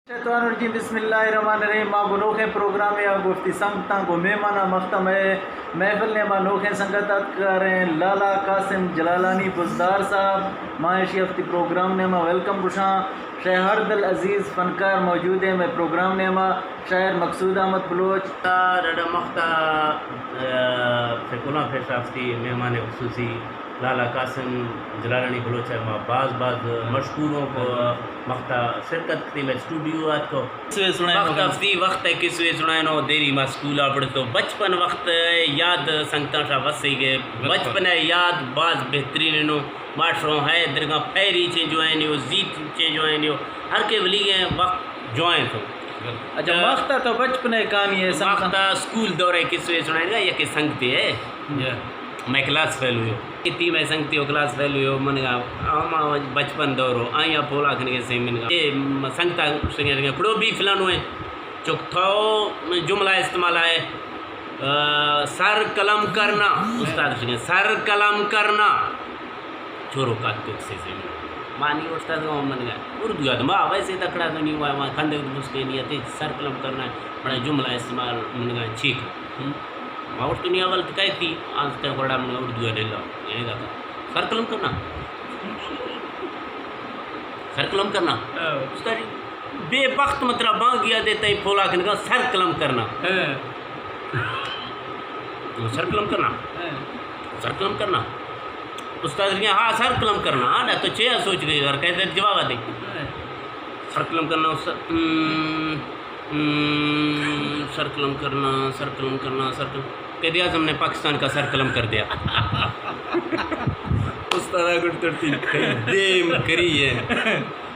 شیطان الرجیم، بسم اللہ الرحمن الرحیم۔ ما گوں نوکیں پروگرامے ءَ گوں وتی سنگتاں گوں مہماناں مختا مئے محفل ءِ نیاما نوکیں سنگت اتکاریں لالا قاسم جلالانی بزدار صاحب، ما ایشی ءَ وتی پروگرام ءِ نیاما ویلکم گوشاں۔ شے ہر دل عزیز فنکار موجود ایں مئے پروگرام ءِ نیاما، شاعر مقصود احمد بلوچ۔ ڈاڈا مختا، آ، فکولاں پیش آفتی مہمان خصوصی لالا قاسم جلالانی بلوچ ءَ ما باز باز مشکور اوں کہ مختا شرکت کتی مئے اسٹوڈیو ءَ اتکو۔ کسوے سنائینو۔ وخت افتی وخت ءِ کسوے سنائینو، دیری ما اسکول ءَ پڑھتو۔ بچپن وخت ءِ یاد سنگتاں شا وسے گئے۔ بچپن۔ بچپن ءِ یاد باز بہترین انو۔ ماسٹروں ہے درگاں پیری چیں جوائن ہو، زیت چیں جوائن ہو۔ ہر کے ولیگیں وقت جوائن تو۔ اچھا، آ، مختا تو بچپن ءِ کہانی ہے سنگتاں۔ مختا اسکول دور ءِ کسوے سنائینگا، یکے سنگتے ہے۔ جی۔ مئے کلاس فیلو ہو۔ اتی مئے سنگتے ہو کلاس فیلو ہو، منگا ہما بچپن دور ہو، آئی ءَ پولا کنگے سے منگا۔ اے سنگتا سنگے کڑو بھی فلانو ہے۔ چک تھو جملہ استعمال ہے، آ، سر قلم کرنا، استاد سنگے، سر قلم کرنا۔ چورو کاتک سے سے۔ مانی استاد کو منگا۔ اردو اد ما ویسے تکڑا تو نہیں ہوا، ما کندے تو مسکے نہیں آتے، سر قلم کرنا، بڑا جملہ استعمال منگا چیک۔ ہم۔ ما اور تو نہیں اول تو کہتی، آج تک بڑا منگا اردو ہے لا، یہی دا۔ سر قلم کرنا۔ سر قلم کرنا۔ ہاں۔ استاد جی، بے وقت مطلب بانگیا دیتا ہی پھولا کنگا، سر قلم کرنا۔ ہاں۔ سر قلم کرنا۔ ہاں۔ سر قلم کرنا۔ استاد نے کہا، "ہاں، سر قلم کرنا۔" ہاں، نہ تو چے سوچ گئی، اگر کہتے جواب دے۔ ہاں۔ سر قلم کرنا، استاد، ہم، ہم، سر قلم کرنا، سر قلم کرنا، سر قلم۔ قائد اعظم نے پاکستان کا سر قلم کر دیا۔ استاد گڑ ترتی دیم کری ہے۔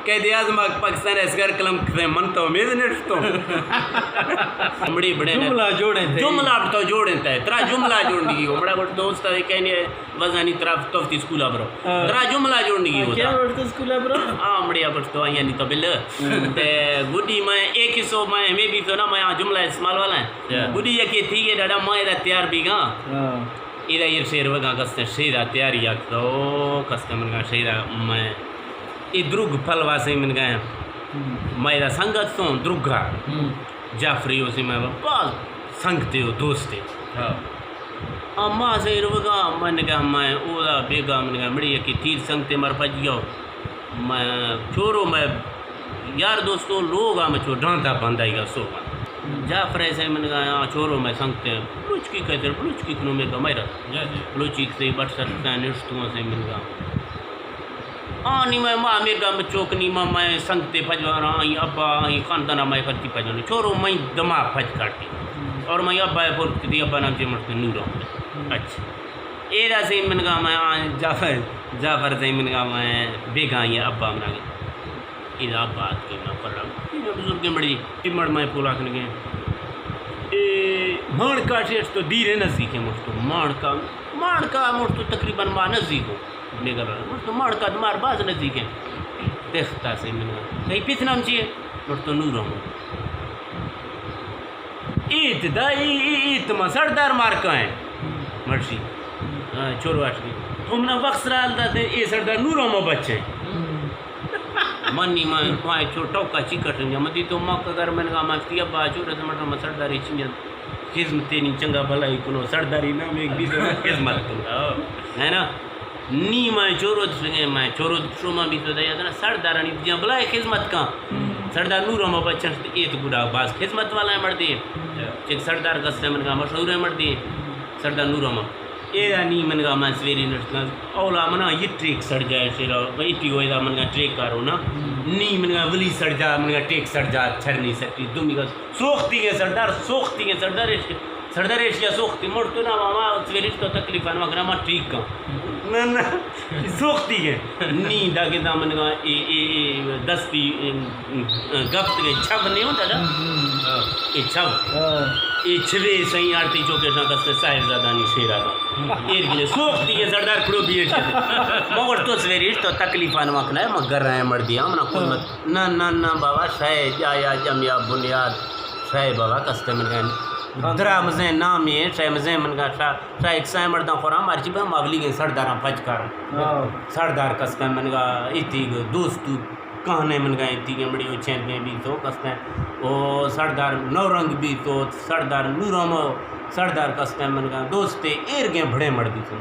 قائد اعظم پاکستان ءِ سر قلم کتیں، من تو امید نشتوں۔ مڑی بڑے نے۔ جملہ جوڑیں تے۔ جملہ تو جوڑیں تے۔ ترا جملہ جوڑنی ہو۔ مڑا گوٹ دوست ہے کہنے وزانی طرف تو وتی اسکول برو۔ ہاں۔ ترا جملہ جوڑنی ہو۔ کیا وقت اسکول برو؟ ہاں، مڑی اب تو یعنی تو بل۔ ہم۔ تے گڈی میں ایک حصو میں ہمیں بھی تو نا میں جملہ استعمال والا ہے۔ ہاں۔ گڈی یہ کہ تھی یہ ڈاڈا میں دا تیار بھی گا۔ ہاں۔ ادا ایر شعر وگا کستیں شعرا تیاری آکتو، کستیں منگا شعرا میں اے دروگ پھل واسے منگا۔ ہم۔ میں دا سنگت سوں دروگا۔ ہم۔ جعفری اسے میں باز سنگتے ہو دوستے۔ ہاں۔ اما شعر وگا منگا میں اودا بیگا منگا مڑی یکی تیر سنگتے مر پج گیو۔ میں چورو میں یار دوستو لوگ آ مچو ڈانتا بندائی گا سو۔ جعفر ایسے منگا، آ چورو میں سنگتے بلوچکی کہتے، بلوچکی کنو میرگا میرا۔ جی، جی۔ بلوچکی کہتے بٹ سکتا نشتو سے منگا۔ آ نیمہ ما میرگا مچوک نیمہ میں سنگتے پجوانا، آئی ابا، آئی خاندانا میں کرتی پجوانا۔ چورو میں دما پج کاٹی۔ ہم۔ اور میں ابا ہے پور کتی، ابا نام جی مرتے نورا۔ ہم۔ اچھا۔ ایرا سے منگا میں آ جعفر، جعفر سے منگا میں بیگا آئی ابا منا گے۔ ادا بات کہ ما پرم۔ اے بزرگ مڑی، اے مڑ میں پولا کنگے۔ اے مانکا شیش تو دیرے نزدیک ہے مڑ تو۔ مانکا، مانکا مڑ تو تقریباً ما نزدیک ہوں۔ نگل مڑ تو مانکا مار باز نزدیک ہے۔ دیکھتا سے من۔ کہیں پت نام چیے؟ مڑ تو نور ہوں۔ ایت دا، ای، ای، ایت ما سردار مارکا ہیں۔ مرشی۔ ہاں، چورو آٹکی۔ تو منا وقت سرال دا دے، اے سردار نور ہوں ما بچے۔ ہم۔ منی ما، ما چو ٹوکا چی کٹنگا۔ مدی تو ما کگر منگا ماستی ابا چو رس مٹر ما سرداری چنگا۔ خدمت تینی چنگا بھلائی کنو، سرداری نام ایک بھی خدمت کنو۔ ہاں۔ ہے نا؟ نی ما چورو سنگے، ما چورو شما بھی تو دیا نا، سردارانی جان بھلائی خدمت کا۔ ہم۔ سردار نور ہم بچن ایت گڈا باز خدمت والا ہے مردی۔ ہم۔ چک سردار کسے منگا مشہور ہے مردی۔ ہم۔ سردار نور ہم۔ اے نی منگا من سویری نشتگاں۔ اولا منا یہ ٹریک سڑ جائے شیرا، ایٹی ہوئے دا منگا ٹریک کارو نا۔ ہم۔ نی منگا ولی سڑ جا، منگا ٹریک سڑ جا، چھرنی سٹی، دومی کا سوختی ہے سردار، سوختی ہے سردار، ایش-، سردار ایشیا سوختی، مڑ تو نا، ما سویری تو تکلیف آن وگنا ما ٹھیک کن۔ نہ، نہ، سوختی ہے۔ نی دا گدا منگا اے، اے، اے دستی، اے، گپت کے چھو نہیں ہوتا نا؟ ہم، ہم۔ اے چھو۔ ہاں۔ اے چھوے سہی آرتی چوکے سان کستے صاحب زادانی شیرا دا۔ ہم۔ ایر گلے سوختی ہے سردار کھڑو بیٹھ۔ مگر تو سویری تو تکلیف آن وگنا ہے، مگر رہے مڑ دیا، منا کوئی ہاں۔ مت۔ نہ، نہ، نہ بابا، شے جایا جمیا بنیاد، شے بابا کستے من گئے۔ ہاں۔ درا مزے نام یہ، شے مزے من گا شا، شا ایک سائے مردان خورا مرچی بہ ماولی گئے سرداراں پچ کر۔ ہاں۔ سردار کستے من گا ایتی گو دوستو۔ کہنے منگا ایں تیگیں مڑی و چیرگیں بیتو کستیں، او سردار نورنگ بیتو، سردار نورامو، سردار کستیں منگا دوستے ایرگیں بھڑے مڑ بیتو۔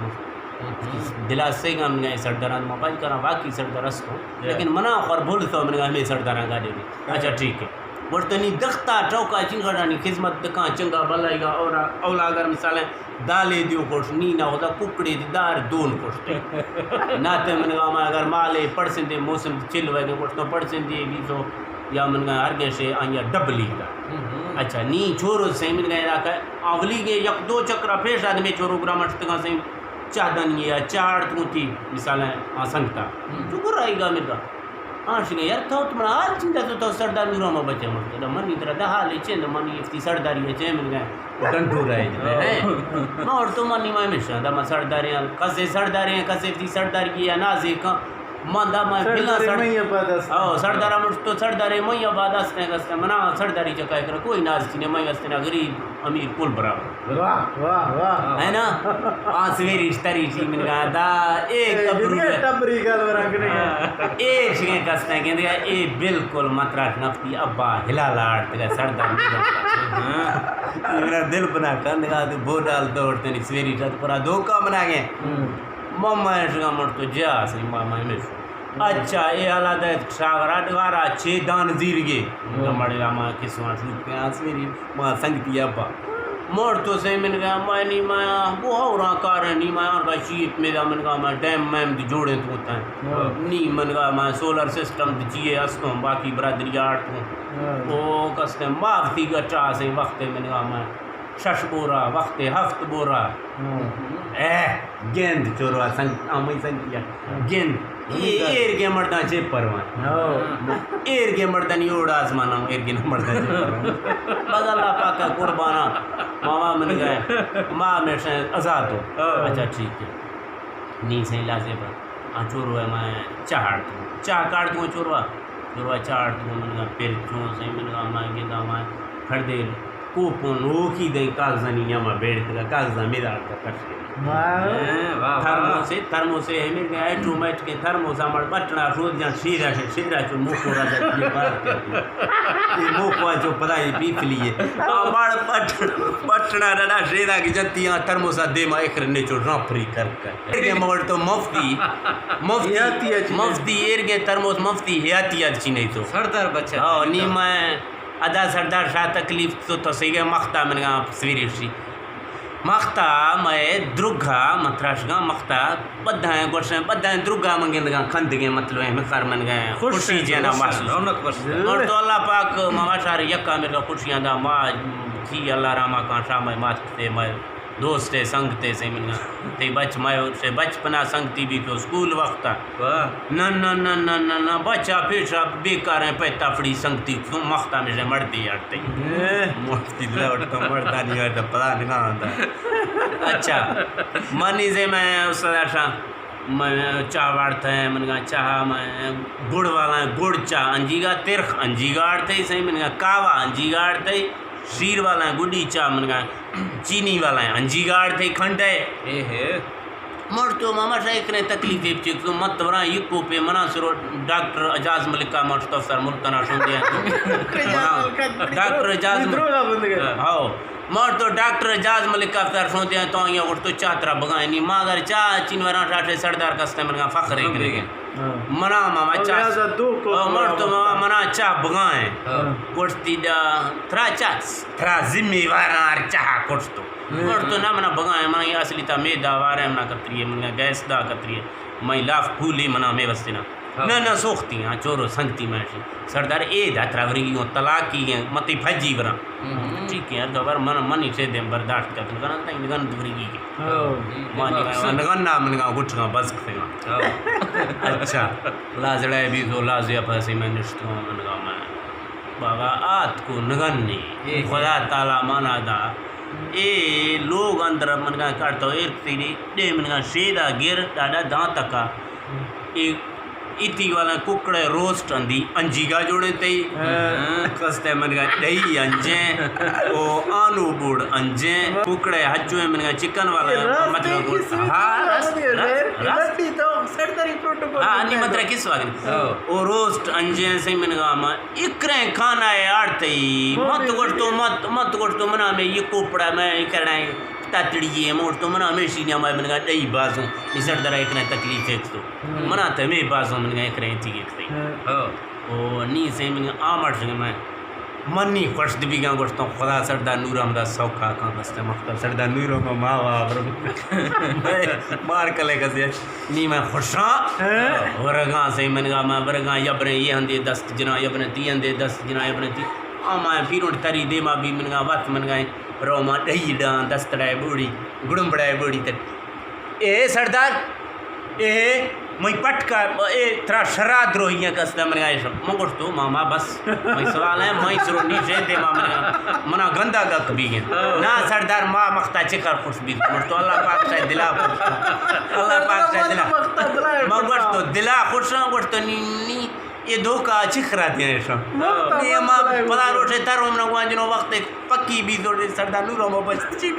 دلاسے گا منگا ایں سرداران ما پاج کراں، باقی سردار استو، لیکن منا خور بھول تو منگا ہمیں سرداران گاڑی بھی۔ اچھا، ٹھیک ہے۔ گوشتنی دختا ٹوکا چنگڑانی خدمت دکاں، چنگا بلائیگا اور اولا اگر مثالیں دالے دیو کشت، نی نہ ہوتا ککڑے دی دار دون کشت۔ ناتے منگا ما اگر مالے پڑسندے موسم چل وے گے کشت تو پڑسندے بیتو یا منگا ہر گشے آیا ڈبلی دا۔ اچھا، نی چورو سے منگا علاقہ اولی گے یک دو چکرا پیش آدمی چورو گرام اشتگا سے چاہ دنی یا چاڑ تو تی مثالیں آسنگتا۔ تو گرائیگا منگا آشنے یار، تو تو منا حال چندا تو، تو سردار نورا ما بچے مڑ۔ دا منی ترا دا حال چند منی افتی سرداری چے من گئے۔ ڈنڈو رہے جے۔ ما اور تو منی ما ہمیشہ دا ما سرداری، کسے سرداری، کسے افتی سرداری یا نازے کا۔ من دا ما بلا سرداری سر-، میں یہ بات است۔ او، سردار مڑ تو سرداری میں یہ بات است ہے، است ہے۔ منا سرداری چکا کرا کوئی ناز چینے، میں است نا غریب امیر کل برابر۔ واہ، واہ، واہ۔ ہے نا؟ آ سویری اشتری چی من گا دا، اے اے کبرو دنیا ہے۔ ٹبری گل ورنگ نے۔ ہاں۔ اے شگے کستے گندگا، اے بالکل متراش نفتی ابا ہلا لاڑ تگا سردار۔ ہاں۔ میرا دل بنا کندگا، تو بو ڈال دوڑتے نہیں، سویری شد پورا دھوکا بنا گئے۔ ہوں۔ ماما شگا مڑ تو جا سی، ماما ہمیشہ۔ اچھا، اے حالا دے شاگرد گارا چے دان زیرگے۔ ہوں۔ مڑے ما کسوان شروع کے آسویری ما سنگتی ابا۔ مور تو سے من گیا، ما نی ما گو ہورا کار نی ما اور کا شیت میدا من گا ما ڈیم میم دی جوڑے تو ہوتا ہے۔ ہاں۔ نی من گا ما سولر سسٹم دی چیے استوں، باقی برادری آڑ تو۔ ہاں۔ او کستے ما سی گٹا سے وقت من گا ما شش بورا، وقت ہفت بورا۔ ہاں۔ اے، گند چوروا سنگ، آمئی سنگ کیا۔ ہاں۔ گند۔ اے، ایر کے مرداں چے پروان۔ ہاں۔ ایر کے مرداں یوڑ آزمان ہوں، ایر کے مرداں چے پروان۔ بس اللہ پاک کا قربانا۔ ماما من گئے۔ ما ہمیشہ آزاد ہو۔ ہاں۔ اچھا، ٹھیک ہے۔ نی سے لازے پر۔ آ چوروا ما چاہ آڑتوں۔ چاہ کاڑتوں چوروا۔ چوروا چاہ آڑتوں من گا پھر چوں سے من گا ما گندا ما کھڑ دے کوپوں نوکی دیں کاغذانی نیاما بیڑتگا، کاغذاں میرا آڑتا کشے۔ واہ۔ ہاں، واہ، واہ۔ تھرموسے، تھرموسے ہے میرے آٹومیٹک کے تھرموسا مڑ بٹنا شود جان شیرا شے، شیرا چو موکو را جا یہ بات کرتی۔ یہ موکو جو پدا یہ پیتلی ہے۔ آ مڑ بٹ-، بٹنا رڑا شیرا کی جتی آ تھرموسا دے ما اخر نے چو رانپری کر کر۔ ایر گے مور تو مفتی، مفتی، حیاتی اچ مفتی، ایر گے تھرموس مفتی حیاتی اچ چی نہیں تو۔ سردار بچہ۔ ہاں، نی میں ادا سردار شاہ تکلیف تو تسیگے مختا من گا سویری شی۔ مختا میں درگا متراشگا مختا بدھائیں گوشیں، بدھائیں درگا من گندگا کھندگے مطلب ہے، مخار من گئے خوش خوشی ہیں، جینا خوش ہیں، محسوس۔ رونق بخش۔ اور تو اللہ پاک ماما شار یکا میرا خوشیاں دا ما جی اللہ راما کان شاہ میں مات تے میں دوست ء سنگت ء سے من گا۔ تئی بچ مئے سے بچپنا سنگتی بیتو اسکول وقت ء۔ واہ۔ نہ، نہ، نہ، نہ، نہ، نہ، بچا پیشا بیکاریں پہ تفڑی سنگتی تو مختا میشے مردی یارتے۔ اے۔ مفتی لوٹ تو مردانی یارتے پتا نہ آندا۔ اچھا۔ منی سے میں استاد شاہ، میں چاہ واڑتا ہے، من گا چاہ میں گڑ والا گڑ چاہ انجیگا ترخ انجیگا آڑتے سے من گا کاوا انجیگا آڑتے۔ شیر والا گڈی چاہ من گا چینی والا انجی گاڑ تھے کھنڈے۔ اے ہے۔ مڑ تو ماما شاہ اتنے تکلیف ہے چک تو مت ورا یکو پہ منا سرو ڈاکٹر اجاز ملک کا مڑ تو سر ملک نا شون دیا تو۔ ڈاکٹر اجاز ملک۔ ہاؤ۔ مڑ تو ڈاکٹر اجاز ملک کا سر شون دیا تو یہ وقت تو چاہ ترا بگائیں نہیں ماں اگر چاہ چین ورا ٹاٹے سردار کستے من گا فخر ہے۔ ہاں۔ منا ماما چاس۔ لہذا دو کو او، مر تو ماما منا چاہ بگائیں۔ ہاں۔ گوشتی دا، ترا چاس، ترا ذمہ واراں ہر چاہ کٹتو۔ ہاں۔ مر تو نہ منا بگائیں، منا یہ اصلی تا میدا وارے منا کتری ہے، منا گیس دا کتری ہے۔ میں لاف پھولی منا میں وستی نا۔ ہاں۔ نہ، نہ سوختی، ہاں، چورو سنگتی میں شی۔ سردار اے دا ترا ورگی ہوں، طلاقی ہیں، متی پھجی ورا۔ ہوں۔ ٹھیک ہے، یار، تو اگر من، من اسے دیں برداشت کرتا، کرنا تھا، انگن دوری کی۔ ہاں۔ مانی انگن نہ، من گا گٹھا بس کرتے گا۔ ہاں۔ اچھا، لازڑا ہے بھی تو لازیا پھنسی میں نشتوں، من گا میں۔ بابا آت کو نگن نہیں۔ خدا تعالی مانا دا۔ اے لوگ اندر من گا کرتا، ایر تیری، دے من گا شیدا گر، دادا دانتکا۔ اے ایتی والا ککڑے روسٹ اندی انجیگا جوڑیں تئی۔ ہاں۔ کستے من گا ڈئی انجیں، او آنو بوڑ انجیں، ککڑے ہچویں من گا چکن والا، مطلب، ہاں، رس، رس، رس۔ ہاں، نی مترا کس واگن۔ ہاں۔ او روسٹ انجیں سہی من گا ما اکریں کھانا اے آڑتئی، مت گوشتو، مت، مت گوشتو، منا میں یہ کوپڑا میں کرنا ہے، تتڑی ہے، موشتو منا ہمیشی نیا میں من گا ڈئی بازوں، نی سردارا اکریں تکلیف ایک تو۔ ہم۔ منا تہ ہمے بازوں من گئے کریں تھی گیت تئی۔ ہاں۔ ہو۔ او نی سے من آمر شنگ میں۔ من نی خوش دبیگاں گوشتوں، خدا سردار نور احمد سوکا کاں بستے مختا سردار نور احمد ما وا برو۔ میں مار کلے کسی۔ نی میں خوشاں۔ ہاں۔ ورگاں سے من گا میں ورگاں یبریں یہ ہندے دست جنا یبریں تی ہندے دست جنا یبریں تی۔ آ ما پیرون تری دے ما بھی من گا وقت من گئے۔ رو ما ڈہی ڈاں دست ڈائے بوڑی، گڑم بڑائے بوڑی تک۔ اے سردار، اے مئی پٹ کا، اے ترا شرا دروہیاں کس نہ من گا ایشم۔ من گوشتو، ماما بس، مئی سوال ہے، مئی سرو نیشے دے ما من گا، منا گندا گک بیگن۔ نا سردار، ما مختا چکر خوش بیت۔ گوشتو، اللہ پاک شاید دلا خوش۔ اللہ پاک شاید دلا۔ من گوشتو، دلا خوش، گوشتو، نی، نی، یہ دھوکا چخرا دیا ایشم۔ نی ما پدا روشے تر ہم نہ گوانجنو وقت ایک پکی بیتو، سردار نور ہم بس چین۔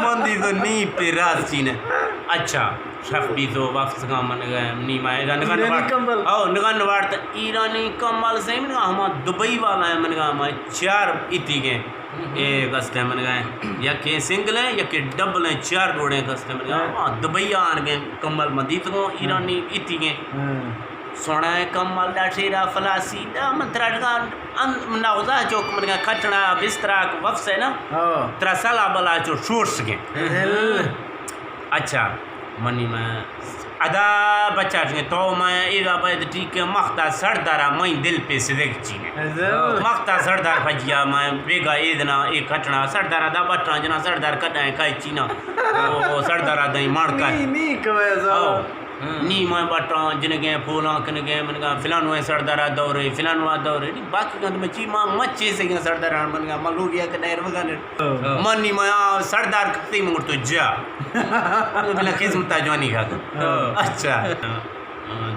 من دیتو نی پہ راز چین۔ اچھا، شف بیتو، واپس گا من گئے، نی ما ادا نگن ایرانی وارت۔ کمبل۔ او، نگن وارت، ایرانی کمبل سے من گا، ہما دبئی والا ہے من گا، ہما چار ایتی گئے۔ ہم۔ اے گستے من گئے، یکے سنگل ہے، یکے ڈبل ہے، چار جوڑے گستے من گئے۔ ہاں۔ ہما دبئی آن گئے، کمبل من دیتو، ایرانی ایتی گئے۔ ہاں۔ سونا کمبل دا شیرا فلاسی دا من ترا ڈگان ان نوزا چوک من گا کھٹنا بسترا وفس ہے نا۔ ہاں۔ ترا سلا بلا چو شورس گے۔ ہل۔ اچھا، منی میں ادا بچا گے تو میں ایدا باید ٹھیک ہے مختا سردارا میں دل پہ سدک چینے۔ ہل۔ مختا سردار پجیا میں بیگا ایدنا ایک کھٹنا سردارا دا بٹا جنا سردار کڈا ہے کائی چینا۔ او، او سردارا دائی مار کر۔ نی، نی کوئی زاو۔ ہاں۔ ہاں۔ نی ما بٹاں جنگیں پولاں کنگیں من گا فلانویں سردارا دورے، فلانوا دورے۔ نی باقی گند مچی ما مچے سے گا سرداران من گا ما لوگیا کہ نیر مگا نیر۔ ہاں۔ من نی ما سردار کتی من گوشتو جا۔ بلا خدمتا جوانی کھا۔ ہاں۔ اچھا۔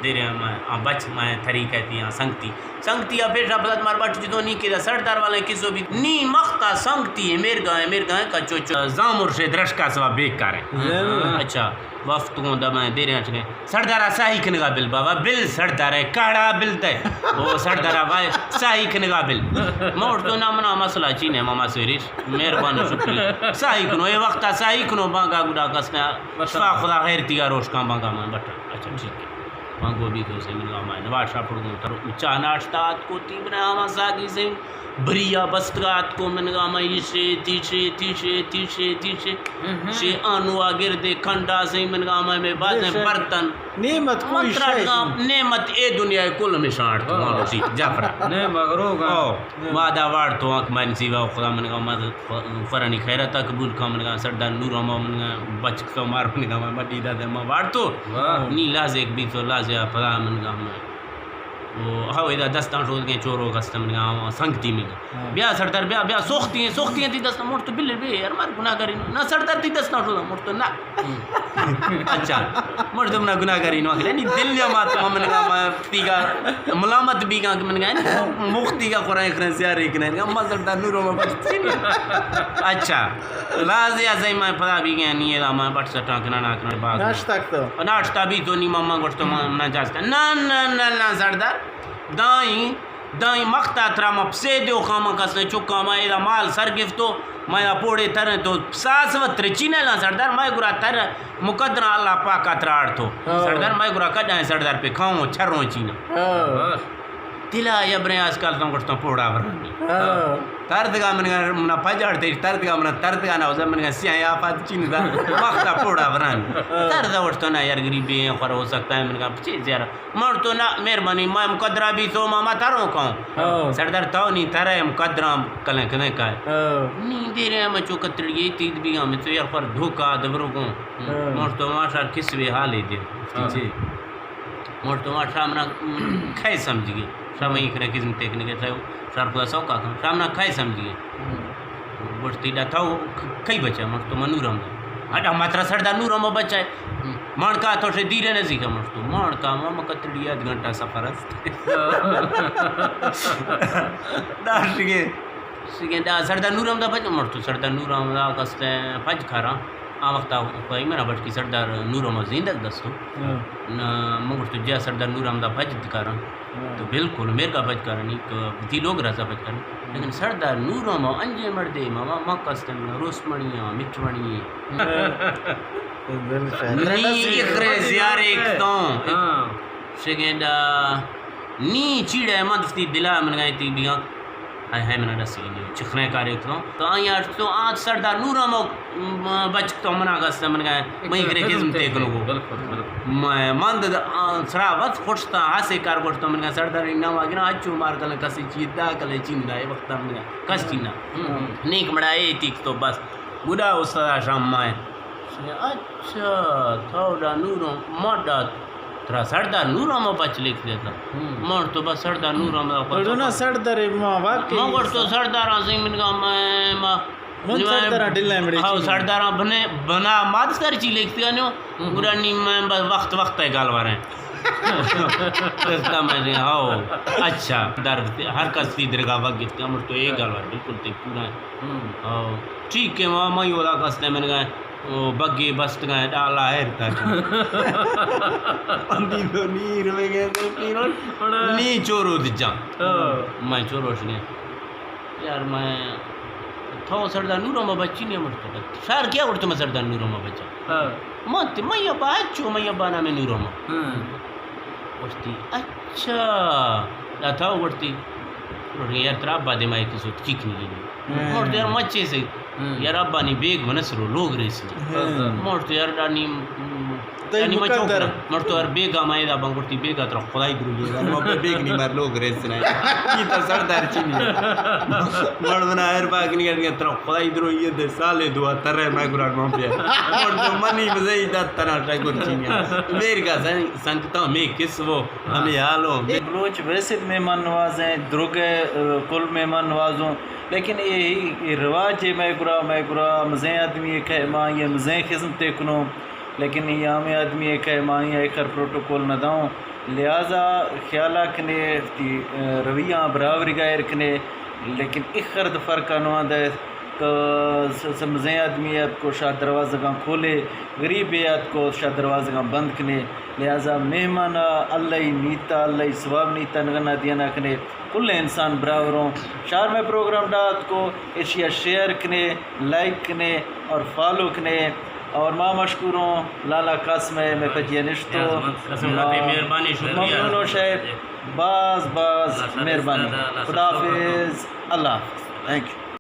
دیرے ما، آ بچ ما طریقہ تی، آ سنگتی۔ سنگتی آ پیش آ پدا مار بٹ جتو نی کہ سردار والے کسو بھی۔ نی مختا سنگتی ہے، میرگا ہے، میرگا ہے، کچو چو۔ زامر سے درشکا سوا بیکار ہے۔ ضرور۔ اچھا۔ وفت گوں دمائیں دیریں اچ گئے۔ سردارا ساہی کنگا بل بابا، بل سردارے کاڑا بل دے۔ او سردارا وائے ساہی کنگا بل۔ ما گوشتو نا منا مسئلہ چی نے ماما سویریش۔ مہربان شکریہ۔ ساہی کنو، اے وقتا ساہی کنو بانگا گڈا کس نے۔ شفا خدا خیر تیگا روشکاں بانگا من بٹا۔ اچھا ٹھیک ہے۔ ما گو بھی تو سے من گا ما نواز شاہ پڑ گوں تر چاہ ناشتہ آت کو تی بنا ما ساگی سے۔ بریا بستگا اتکو من گا ما ایشے، تیشے، تیشے، تیشے، تیشے۔ شے آنو آ گردے کنڈا سے من گا ما میں بازیں برتن۔ نعمت کوئی شے۔ نعمت اے دنیا کل میں شانٹ تو جعفر۔ نے مغروب۔ او، وعدہ وار تو آنکھ من سیوا خدا من گا ما فرانی خیرتا قبول کا من گا سردار نور ہما من گا بچک تو مار من گا ما مڈی دا دے ما وار تو۔ واہ۔ نی لازے ایک بھی تو لازے آ پدا من گا ما۔ او، ہاو، ادا دستاں شودگیں چورو کستم گا، سنگتی میں۔ ہاں۔ بیا سردار، بیا، بیا، سوختی ہیں، سوختی ہیں، تی دستاں مڑ تو بلے بے، یار، مار گناہگاری نو۔ نہ سردار، تی دستاں شوداں مڑ تو نہ۔ ہم۔ اچھا، مڑ تو منا گناہگاری نو، اگلے نی دل یا مات من گا، ما تیگا ملامت بیگا کہ من گا، مختی گا قرآن کرن سیارے کرن، ما سردار نورو ما بچ۔ اچھا۔ لازے ازئی ما پدا بیگیں، نی ادا ما بٹ سٹاں کناں، نہ کناں، باز۔ ناشتہ کتو؟ ناشتہ بیتو، نی ماما گوشتو، ما، منا جاز کن۔ نہ، نہ، نہ، نہ، سردار۔ دائیں، دائیں مختا ترا ما پسے دیو خاما کس نے چکا ما ادا مال سر گفتو، ما ادا پوڑے تریں تو ساس و ترچی نہ لا سردار، ما گرا تر مقدرہ اللہ پاکا ترا آڑتو۔ ہاں۔ سردار ما گرا کڈائیں سردار پہ کھاؤں، چھروں چینا۔ ہاں۔ دلا یبریں آجکال تاں گوشتاں پوڑا ورانی۔ ہاں۔ تردگا من گا منا پجاڑ تئی تردگا منا تردگا نہ ہوزا من گا سیاہیں آفات چین دا وقتا پوڑا ورانی۔ ہاں۔ تردا گوشتاں نہ یار غریبی ہیں خور ہو سکتا ہے من گا پچے زیارہ۔ مڑ تو نہ مہربانی ما مقدرہ بھی تو ما ما تروں کاؤں۔ ہاں۔ سردار تو نی ترے مقدرہ کلیں کنے کائے۔ ہاں۔ نی دیرے ہم چو کتڑی تید بھی ہم تو یار خور دھوکا دبرو کو۔ ہاں۔ مڑ تو ما شار کس بھی حالے دے۔ ہاں۔ مڑ تو ما شامنا کھے سمجھ گئے۔ شام ہی کرے کس متے کنے کے شار خدا سو کا کم۔ شامنا کھے سمجھ گئے۔ ہم۔ گوشتی دا تھو کئی بچا مڑ تو منور ہم۔ اڈا ماترا سردار نور ہم بچا ہے۔ ہم۔ مانکا تو شے دیرے نزیک مڑتو۔ مانکا ما کتڑی اد گھنٹہ سفر است۔ داشتگے۔ شگیں دا سردار نور محمد پج مڑتو۔ سردار نور محمد کستے پج کھارا۔ آ وقت کوئی منا بٹکی سردار نور محمد زندگ دستو۔ ہاں۔ نہ، من گوشت، جا سردار نور محمد پج کھارا۔ ہاں۔ تو بالکل، میرگا پج کھارا نہیں، تو تی لوگ رازا پج کھارا۔ لیکن سردار نور محمد انجے مردے، ماما ما کستے روس منی، مٹ منی۔ نی اخرے زیارے کتوں۔ ہاں۔ شگیں دا نی چیڑے من دفتی دلا من گئے تی بیاں۔ ہائے ہائے، منا ڈس گئی، چخنے کارے کتوں۔ تو آئی اٹ تو آت سردار نور محمد بچ کتوں منا گستے من گئے، میں کرے کزم تے کنو گو۔ بالکل، بالکل۔ میں مند سرا وت خوشتا، ہاسے کار گوشتوں من گئے، سردار نام آگنا اچو مار کلے کسی چیز دا کلے چین دا، اے وقت من گئے، کس چین دا۔ ہم، ہم۔ نیک مڑا اے تیک تو بس۔ گڈا استاد شام مائے۔ اچھا، تو دا نور ما دا ترا سردار نور ما بچ لکھ دیتا۔ ہم۔ مر تو بس سردار نور ما پتہ۔ تو نا سردار ما واقعی ما گوشت تو سردار آزی من گا ما، ما من سردار ڈل ہے مڑے ہاں، چیز۔ سردار بنے بنا ماد سر چی لکھ دیا نو۔ ہم۔ گڈا نی میں بس وقت وقت ہے گال وارے۔ سستا میں نے، ہاؤ۔ اچھا، در ہر کس تی درگاہ وقت گفت، امر تو ایک گال وار، بالکل تے پورا ہے۔ ہم۔ ہاؤ۔ ٹھیک ہے، ما، ما یودا کستے من گئے۔ او بگے بستگاں ڈالا ہیر تا۔ اندی تو نیر میں گئے تو پیرو۔ نی چورو دجا۔ ہاں۔ میں چوروش نے۔ یار میں تو سردار نور ما بچی نے مرتا۔ شار کیا اڑتا میں سردار نور ما بچا۔ ہاں۔ من تے میں ابا اچو، میں ابا نام نور ما۔ ہاں۔ اشتی اچھا۔ دا تھا اڑتی۔ یار ترا ابا دے میں کسو چیک نہیں۔ ہاں۔ مرتا یار مچے سے۔ ہم۔ یار ابا نی بیگ منسرو لوگ ریسنی۔ ہم۔ مرت یار ڈانی، ڈانی مچو مقدر۔ مرت یار بیگا ما ادا بنگرتی بیگا ترا خدای درو یہ۔ ما بیگ نی مار لوگ ریسنا۔ یہ تا سردار چینی۔ مر منا ہر باگ نی ترا خدای درو یہ دے سالے دعا ترے میں گران ما پیا۔ مرت منی بزئی دا تنا شکر چینی۔ میر کا سنگ، سنگتا میں کس وہ ہمیں حالو۔ بلوچ ویسے مہمان نواز ہیں، درگ کل مہمان نوازوں۔ لیکن اے، اے رواج اے مئے گورا، مئے گورا مزیں آدمی اے کئے ما اے مزیں خذمت ء کنوں، لیکن اے عام آدمی اے کئے ما اے ایخر پروٹوکول نہ داؤں۔ لہذا خیال ء کنے وتی، ء، رویہ آں برابری گا ایر کنے، لیکن ایخر دو فرق ء نواں دئے کہ س-، س-، مزیں آدمی ء اتکو شاہ دروازگاں کھولے، غریبے ء اتکو شاہ دروازگاں بند کنے۔ لہذا مہمان ء اللہ ء نیت ء، اللہ ء ثواب نیت ء نگنا دیانا کنے۔ کل انسان برابر ہوں۔ شار میں پروگرام ڈات کو، ایشیا شیئر کنے، لائک کنے اور فالو کنے۔ اور ما مشکور ہوں لالا قاسم ہے، میں پجیا نشتو۔ مہربانی، شکریہ۔ ممنون ہوں شاید۔ باز باز مہربانی۔ خدا حافظ۔ اللہ حافظ۔ تھینک یو۔